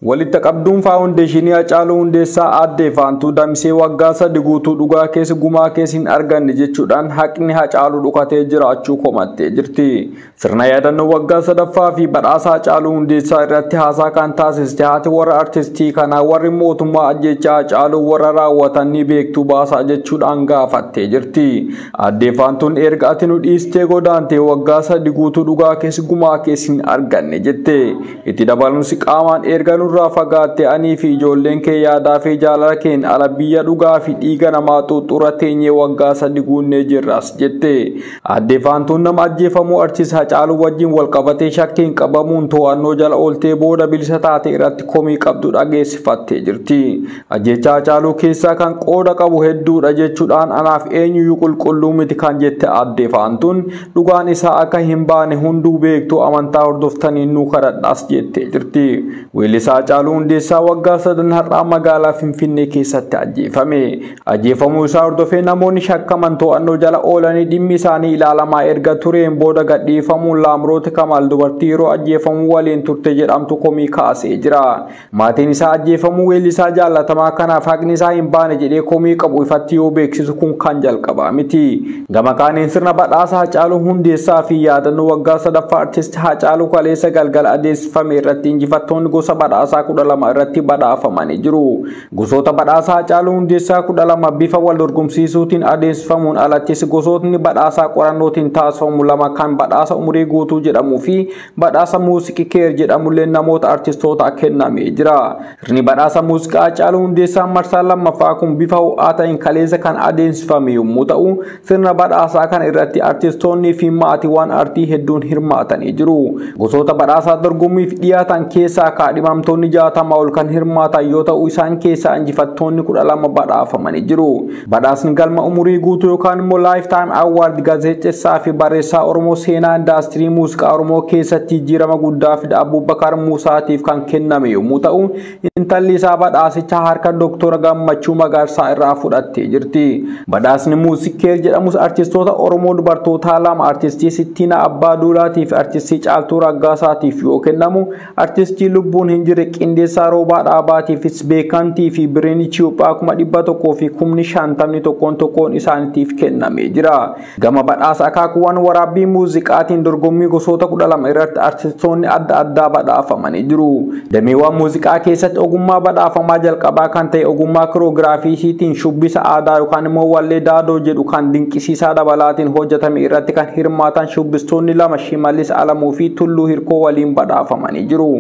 Walitti qabduun faawundeeshinii Hacaaluu Hundeessaa Aaddee Faantuu Damsee waggaa 3 guutuu dhugaa keessa gumaa keessa hin arganne jechuudhaan haqni Hacaaluu dhokatee jiraachuu komattee jirti. Sirna yaadannoo waggaa 3ffaa fi badhaasa Hacaaluu Hundeessaa irratti haasaa kan taasiste haati warra artistii kanaa warri mootummaa ajjeechaa Hacaaluu warra raawwatan ni beektuu baasaa jechuudhaan gaafattee jirti. Aaddee Faantuun erga ati nu dhiistee godaantee waggaa 3 guutuu dhugaa keessa gumaa keessa hin arganne jette. Itti dabaluunis qaamaan erga nurraa fagaatte anii fi ijoolleen kee yaadaa fi jaalala keen ala biyya dhugaa fi dhiiga namaa xuuxura teenyee waggaa 3 guunnee jirras jette. Aaddee Faantuun nama ajjeefamuu artist Hacaaluu wajjin wal qabatee shakkiin qabamuun to'annoo jala ooltee booda bilisa taate irratti komii qabdu dhageessifattee jirti. Ajjeechaa Hacaaluu keessaa kan qooda qabu hedduudha jechuudhaan anaaf eenyuyyuu qulqulluu miti kan jette Aaddee Faantuun dhugaan isaa akka hin baane hunduu beektuu amantaa hordoftaniin nu kadhadhaas jettee jirti. Weellisaa Hacaaluu Hundeessaa waggaa 3 har'aa magaalaa Finfinnee keessatti ajjeefame. Ajjeefamuu isaa hordofee namoonni shakkaman to'annoo jala oolanii dhimmi isaanii ilaalamaa erga tureen booda gadhiifamuun Laamroota Kamaal dubartii yeroo ajjeefamuu waliin turte jedhamtu komii kaasee jira. Maatiin isaa ajjeefamuu weellisaa jaallatamaa kanaaf haqni isaa hin baane jedhee komii qabu ifatti yoo beeksisu kun kan jalqabaa miti. Gama kaaniin sirna badhaasa Hacaaluu Hundeessaa fi yaadannoo waggaa 3ffaa artist Hacaaluu kaleessa galgala adeemsifame irratti injifattoonni gosa badhaasaa 12 irratti badhaafamanii jiru. Gosoota badhaasaa Hacaaluu Hundeessaa 12 bifa wal dorgomsiisuutiin adeemsifamuun alattis gosootni badhaasaa qorannootiin taasifamu 2 kan badhaasa umurii guutuu jedhamuu fi badhaasa muuziqii keer jedhamullee namoota artistoota kennamee jira. Sirni badhaasa muuziqaa Hacaaluu Hundeessaa marsaa 2ffaa kun bifa ho'aa ta'een kaleessa kan adeemsifame yommuu ta'u, sirna badhaasaa kana irratti artistoonnii fi maatiiwwan artii hedduun hirmaatanii jiru. Gosoota badhaasaa dorgommiif dhiyaatan keessaa kaadhimamtoonni 60 ol kan hirmaatan yoo ta'u, isaan keessaa injifattoonni 12 badhaafamanii jiru. Badhaasni galma umurii guutuu yookaan immoo Lifetime Award gaazexeessaa fi barreessaa Oromoo seenaa indaastirii muuziqaa Oromoo keessatti jijjiirama guddaa fide Abubakar Muusaatiif kan kenname yommuu ta'u, intalli isaa badhaasicha harka Dooktora Gammachuu Magarsaa irraa fudhattee jirti. Badhaasni Muuzikeer jedhamus artistoota Oromoo dubartootaa 2 artistii Sittiina Abbaa Duulaatii fi artistii Caaltuu Raggaasaatiif yoo kennamu, artistii lubbuun hin jirre Qindeessaa Roobaa Dhaabaatiifis beekamtii fi birriin Itoophiyaa 150,000 tokkoon tokkoon isaaniitiif kennamee jira. Gama badhaasa akaakuuwwan waraabbii muuziqaatiin dorgommii gosoota 12 irratti artistoonni adda addaa badhaafamanii jiru. Dameewwan muuziqaa keessatti ogummaa badhaafamaa jalqabaa kan ta'e ogummaa kiroogiraafiitiin shubbisa aadaa yookaan immoo wallee daadoo jedhu kan dinqisiisaa dabalaatiin hojjetame irratti kan hirmaatan shubbistoonni 2 Shimallis Alamuu fi Tulluu Hirkoo waliin badhaafamanii jiru.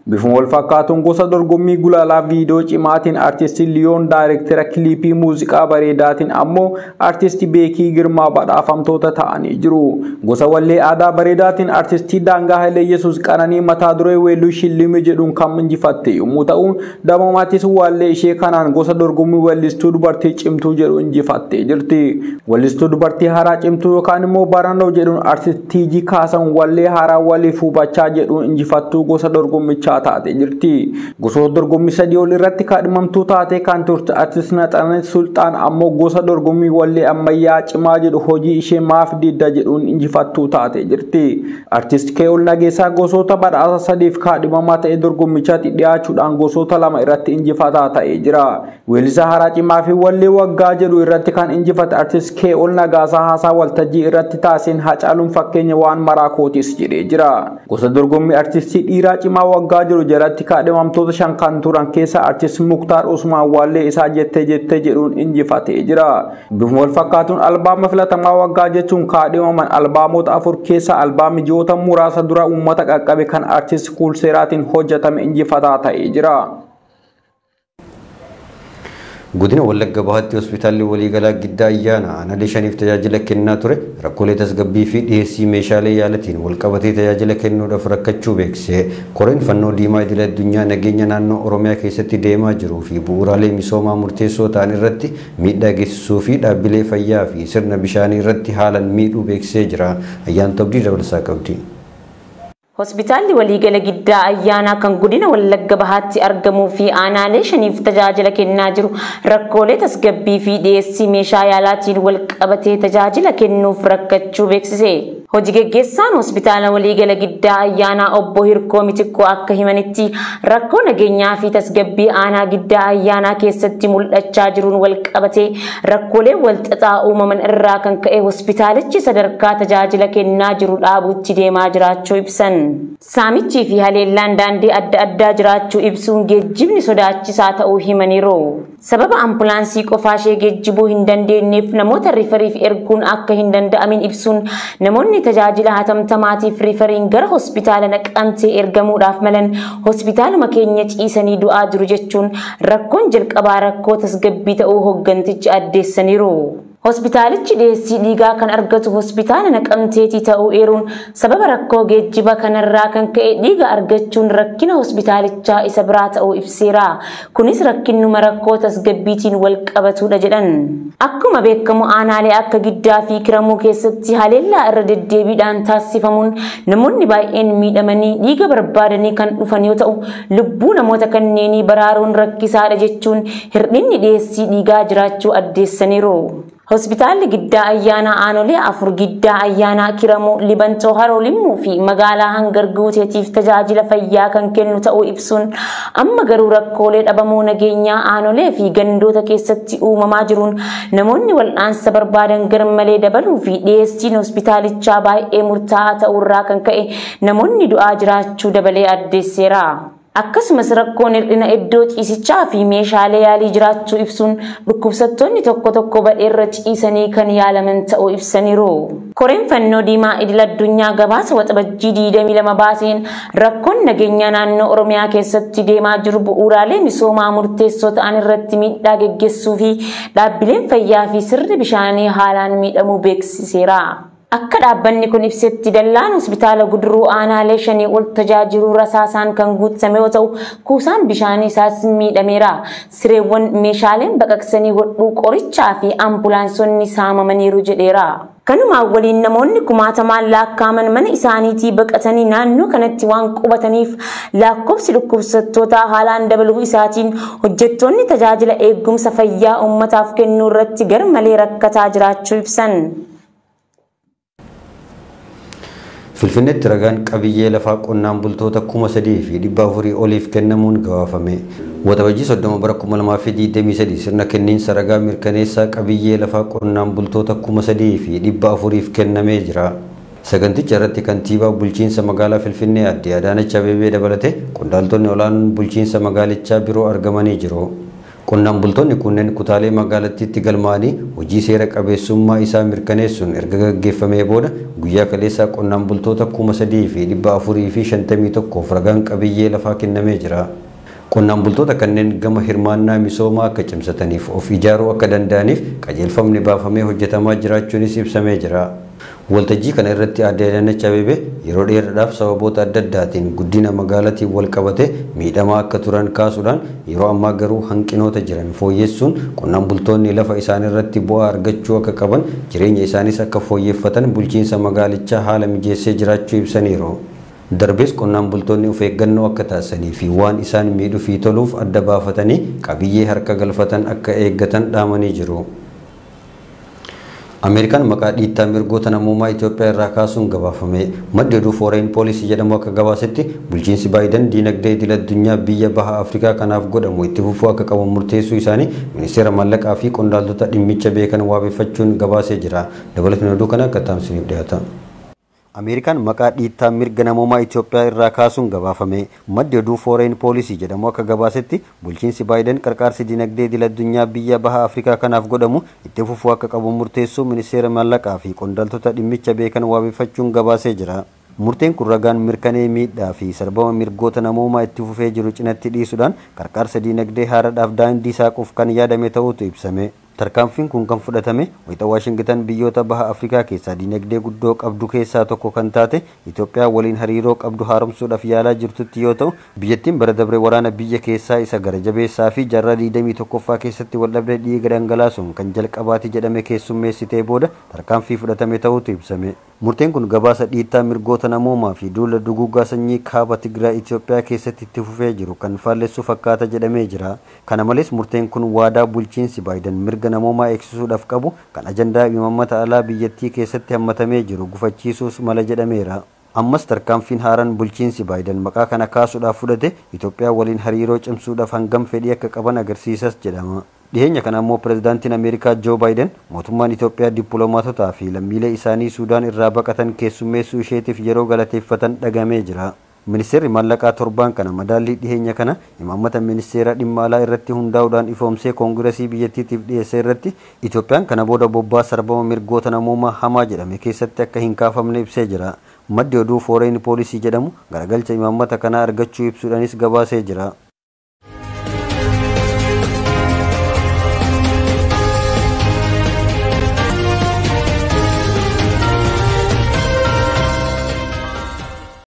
Bifuma wal fakkaatuun gosa dorgommii gulaalaa viidiyoo cimaatiin artistii Liyoon daayirektera kiliipii muuziqaa bareedaatiin ammoo artistii Beekii Girmaa badhaafamtoota ta'anii jiru. Gosa wallee aadaa bareedaatiin artistii Daangaa Hayilee Yesuus Qananii mataa duree weelluu Shillimii jedhuun kan injifatte yommuu ta'u, dabamaattis wallee ishee kanaan gosa dorgommii weellistuu dubartii cimtuu jedhu injifattee jirti. Weellistuu dubartii haaraa cimtuu yookaan immoo barannoo jedhuun artistii Tiijii Kaasan wallee haaraa waliif hubachaa jedhuun injifattuu gosa dorgommichaa taate jirti. Gosoota dorgommii 3 ol irratti kaadhimamtuu taate kan turte artist Natsanet Sultaan ammoo gosa dorgommii wallee ammayyaa cimaa jedhu hojii ishee maaf didda jedhuun injifattuu taate jirti. Artist Kee'ol Nageessaa gosoota badhaasa 3 kaadhimamaa ta'e dorgommichaatti dhiyaachuudhaan gosoota 2 irratti injifataa ta'ee jira. Weellisaa haaraa cimaa fi wallee waggaa jedhu irratti kan injifate artist Kee'ol Nagaasaa haasaa waltajjii irratti taasiseen Hacaaluun fakkeenya waan maraa kootis jedhee jira. Gosa dorgommii artistii dhiiraa cimaa waggaa jiru jalatti kaadhimamtoota 5 kan turan keessa artist Muktaar Usmaan wallee isaa jettee jettee jedhuun injifatee jira. Bifuma wal fakkaatuun albaama filatamaa waggaa jechuun kaadhimaman albaamota 4 keessa albaamni ji'oota muraasa dura uummata qaqqabe kan artist Kuulseeraatiin hojjetame injifataa ta'ee jira. Godina Wallagga Bahaatti hospitaalli waliigalaa Giddaa Ayyaana aanaalee 5 tajaajila kennaa ture rakkoolee tasgabbii fi dhiyeessii meeshaalee yaalatiin walqabatee tajaajila kennuudhaaf rakkachuu beeksise. Koreen fannoo diimaa idil addunyaa nageenya naannoo Oromiyaa keessatti deemaa jiruu fi bu'uuraalee misoomaa murteessoo ta'an irratti miidhaa geessisuu fi dhaabbilee fayyaa fi sirna bishaanii irratti haalan miidhuu beeksisee jira. Ayyaan Tobdii dabalsaa qabdi. Hospitaalli waliigala Giddaa Ayyaanaa kan godina Wallagga Bahaatti argamuu fi aanaalee 5 tajaajila kennaa jiru rakkoolee tasgabbii fi dhiyeessii meeshaa yaalaatiin wal qabatee tajaajila kennuuf rakkachuu beeksise. Hojii geggeessaan hospitaala waliigala Giddaa Ayyaanaa obbo Hirkoo Mitikkoo akka himanitti rakkoo nageenyaa fi tasgabbii aanaa Giddaa Ayyaanaa keessatti mul'achaa jiruun wal qabatee rakkoolee walxaxaa uumaman irraa kan ka'e hospitaalichi sadarkaa tajaajila kennaa jiru dhaabuutti deemaa jiraachuu ibsan. Saamichii fi haleellaan daandii adda addaa jiraachuu ibsuun geejjibni sodaachisaa ta'uu himaniiru. Sababa ambulaansii qofaa ishee geejjibuu hin dandeenyeef namoota rifariif erguun akka hin danda'amin ibsuun namoonni tajaajila hatamtamaatiif rifariin gara hospitaala Naqamtee ergamuudhaaf malan hospitaaluma keenya ciisanii du'aa jiru jechuun rakkoon jalqabaa rakkoo tasgabbii ta'uu hoggantichi addeessaniiru. Hospitaalichi dhiyeessii dhiigaa kan argatu hospitaala Naqamteetii ta'uu eeruun sababa rakkoo geejjiba kanarraa kan ka'e dhiiga argachuun rakkina hospitaalichaa isa biraa ta'uu ibseera. Kunis rakkinnuma rakkoo tasgabbiitiin wal qabatudha jedhan. Akkuma beekamu aanaalee akka Giddaa fi Kiramuu keessatti haleellaa irra deddeebiidhaan taasifamuun namoonni baay'een miidhamanii dhiiga barbaadanii kan dhufan yoo ta'u lubbuu namoota kanneenii baraaruun rakkisaadha jechuun hir'inni dhiyeessii dhiigaa jiraachuu addeessaniiru. Hospitaalli Giddaa Ayyaanaa aanolee afur Giddaa Ayyaanaa Kiramuu, Libantoo, Haroo Limmuu fi magaalaa Hangar Guuteetiif tajaajila fayyaa kan kennu ta'uu ibsuun amma garuu rakkoolee dhabamuu nageenyaa aanolee fi gandoota keessatti uumamaa jiruun namoonni wal'aansa barbaadan garmalee dabaluu fi dhiyeessiin hospitaalichaa baay'ee murtaa'aa ta'uurraa kan ka'e namoonni du'aa jiraachuu dabalee addeesseera. Akkasumas rakkoon hir'ina iddoo ciisichaa fi meeshaalee yaalii jiraachuu ibsuun dhukkubsattoonni tokko tokko badheerra ciisanii kan yaalaman ta'uu ibsaniiru. Koreen fannoo diimaa idil addunyaa gabaasa waxabajjii 22 baaseen rakkoon nageenyaa naannoo Oromiyaa keessatti deemaa jiru bu'uuraalee misoomaa murteessoo ta'an irratti miidhaa geggeessuu fi dhaabbileen fayyaa fi sirni bishaanii haalaan miidhamuu beeksiseera. Akka dhaabbanni kun ibsetti dallaan hospitaala Guduruu aanaalee 5 ol tajaajilu rasaasaan kan guutame yoo ta'u kuusaan bishaanii isaas miidhameera. Sireewwan meeshaaleen baqaqsanii hodhuu qorichaa fi ambulaansonni saamamaniiru jedheera. Kanumaan waliin namoonni kumaatamaan lakkaa'aman mana isaaniitii baqatanii naannoo kanatti waan qubataniif lakkoofsi dhukkubsattootaa haalaan dabaluu isaatiin hojjettoonni tajaajila eegumsa fayyaa uummataaf kennuu irratti garmalee rakkataa jiraachuu ibsan. Finfinneetti ragaan qabiyyee lafaa qonnaan bultoota 3,400 oliif kennamuun gabaafame. Waxabajjii 30 bara 2023 sirna kenniinsa ragaa mirkaneessaa qabiyyee lafaa qonnaan bultoota 3,400 kennamee jira. Saganticha irratti kantiibaa bulchiinsa magaalaa Finfinnee Aadde Adaanech Abeebee dabalatee qondaaltonni olaanoon bulchiinsa magaalichaa biroo argamanii jiru. Qonnaan bultoonni kunneen kutaalee magaalattiitti galmaa'anii hojii seera qabeessummaa isaa mirkaneessuun erga gaggeeffamee booda guyyaa kaleessaa qonnaan bultoota 3,451 ragaan qabiyyee lafaa kennamee jira. Qonnaan bultoota kanneen gama hirmaannaa misoomaa akka cimsataniif of ijaaruu akka danda'aniif qajeelfamni baafamee hojjetamaa jiraachuunis ibsamee jira. Waltajjii kana irratti Aadde Adaanech Abeebee yeroo dheeraadhaaf sababoota adda addaatiin guddina magaalaatiin wal qabate miidhamaa akka turan kaasuudhaan yeroo ammaa garuu hanqinoota jiran fooyyessuun qonnaan bultoonni lafa isaaniirratti bu'aa argachuu akka qaban jireenya isaanis akka fooyyeffatan bulchiinsa magaalichaa haala mijeessee jiraachuu ibsaniiru. Darbees qonnaan bultoonni of eeggannoo akka taasisanii fi waan isaan miidhuu fi toluuf adda baafatanii qabiyyee harka galfatan akka eeggatan dhaamanii jiru. Ameerikaan maqaa dhiittaa mirgoota namummaa Itoophiyaa irraa kaasuun gabaafame. Maddi oduu Foreign Policy jedhamu akka gabaasetti bulchiinsi Baayiden diinagdee idil addunyaa biyya baha Afrikaa kanaaf godhamu itti fufuu akka qabu murteessuu isaanii ministeera maallaqaa fi qondaaltota dhimmicha beekan wabeeffachuun gabaasee jira. Dabalatni oduu kana akka taamsiniif dhiyaata. Ameerikaan maqaa dhiittaa mirga namummaa Itoophiyaa irraa kaasuun gabaafame. Maddi oduu Foreign Policy jedhamu akka gabaasetti bulchiinsi Baayiden qarqaarsi dinagdee idil addunyaa biyya baha Afrikaa kanaaf godhamu itti fufuu akka qabu murteessuu ministeera maallaqaa fi qondaaltota dhimmicha beekan wabeeffachuun gabaasee jira. Murteen kun ragaan mirkanee miidhaa fi sarbama mirgoota namummaa itti fufee jiru cinatti dhiisuudhaan qarqaarsa dinagdee haaraadhaaf daandii saaquuf kan yaadame ta'uutu ibsame. Tarkaanfiin kun kan fudhatame wayita Waashingitan biyyoota baha Afrikaa keessaa dinagdee guddoo qabdu keessaa tokko kan taate Itoophiyaa waliin hariiroo qabdu haaromsuudhaaf yaalaa jirtutti yoo ta'u biyyattiin bara dabre waraana biyya keessaa isa gara jabeessaa fi jaarraa 21ffaa keessatti waldhabdee dhiiga dhangalaasuun kan jalqabaati jedhame keessummeessitee booda tarkaanfii fudhatame ta'uutu ibsame. Murteen kun gabaasa dhiittaa mirgoota namoomaa fi duula duguuggaa sanyii kaaba Tigraay Itoophiyaa keessatti itti fufee jiru kan faallessu fakkaata jedhamee jira. Kana malees murteen kun waadaa bulchiinsi Baayiden mirga mirga namoomaa eegsisuudhaaf qabu kan ajandaa imaammata alaa biyyattii keessatti hammatamee jiru gufachiisuus mala jedhameera. Ammas tarkaanfiin haaraan bulchiinsi Baayiden maqaa kana kaasuudhaaf fudhate Itoophiyaa waliin hariiroo cimsuudhaaf hangam fedhii akka qaban agarsiisas jedhama. Dhiheenya kana ammoo pirezidaantiin Ameerikaa Joo Baayiden mootummaan Itoophiyaa dippiloomaatotaa fi lammiilee isaanii Suudaan irraa baqatan keessummeessuu isheetiif yeroo galateeffatan dhagamee jira. Ministeerri maallaqaa torbaan kana madaallii dhiheenya kana imaammata ministeera dhimma alaa irratti hundaa'uudhaan ifoomsee koongiresii biyyattiitiif dhiyeesse irratti Itoophiyaan kana booda bobbaa sarbama mirgoota namoomaa hamaa jedhame keessatti akka hin kaafamne ibsee jira. Maddi oduu Foreign Policy jedhamu garagalcha imaammata kanaa argachuu ibsuudhaanis gabaasee jira.